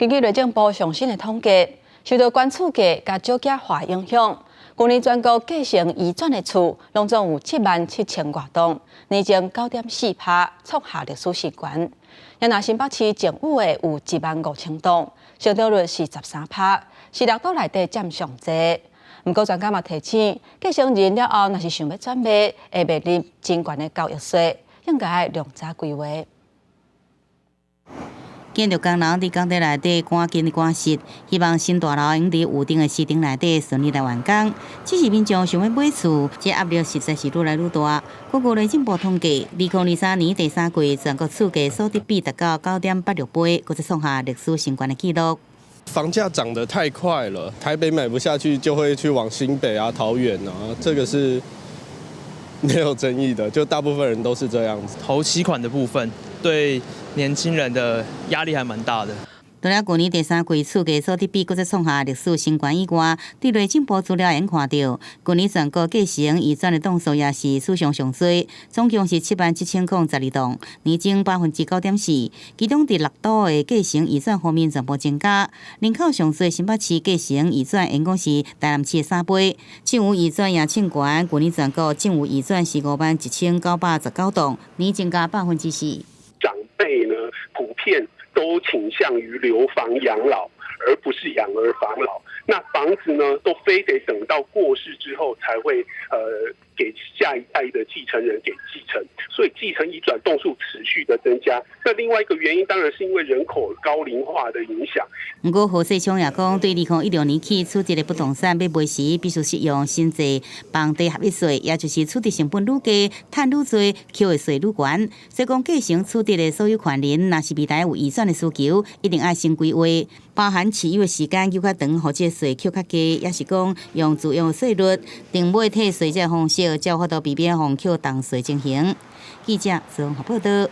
根據內政部上新的統計，受到懸厝價佮少子化影響，舊年全國繼承移轉的厝，攏總有7萬7千外棟，年增9.4%，創下歷史新高。若新北市贈與的有1萬5千棟，成交率是13%，是六都內底佔上濟。毋過專家嘛提醒，繼承人了後，若是想欲轉賣，會面臨真懸的交易稅，應該量早規劃。建築工人佇工地內底趕緊趕實，希望新大樓會佇預定的時程內底順利來完工。只是民眾想欲買厝，這壓力實在是愈來愈大。根據內政部統計，2023年第三季全國厝價所得比達到9.86倍，閣再創下歷史新高的紀錄。房價漲得太快了，台北買不下去，就會去往新北啊、桃園啊，這個是沒有爭議的，就大部分人都是這樣子。頭期款的部分對年輕人的壓力還蠻大的。除了舊年第三季厝價所得比閣再創下歷史新高以外，佇內政部資料會看著，舊年全國繼承移轉的棟數也是史上上濟，總共是7萬7千零12棟，年增9.4%。其中佇六都的繼承移轉方面全部增加，人口上濟新北市繼承移轉總共是台南市的3倍，贈與移轉也衝懸，舊年全國贈與移轉是5萬1919棟，年增加4%。長輩呢，普遍都傾向於留房養老，而不是養兒防老。那房子呢，都非得等到過世之後才會，給下一代的繼承人給繼承。所以繼承移轉棟數持續的增加。那另外一個原因，當然是因為人口高齡化的影響。毋過何世聰也講，對2016年起，取得的不動產欲賣時，必須適用新制房地合一稅，也就是取得成本愈低，趁愈濟，扣的稅愈懸。所以講，繼承取得的所有權人，若是未來有移轉的需求，一定愛先規劃，包含持有的時間猶較長，予這個稅扣較低，抑是講用自用稅率定買退稅這個方式，才有法度避免予扣重稅情形。記者綜合報導。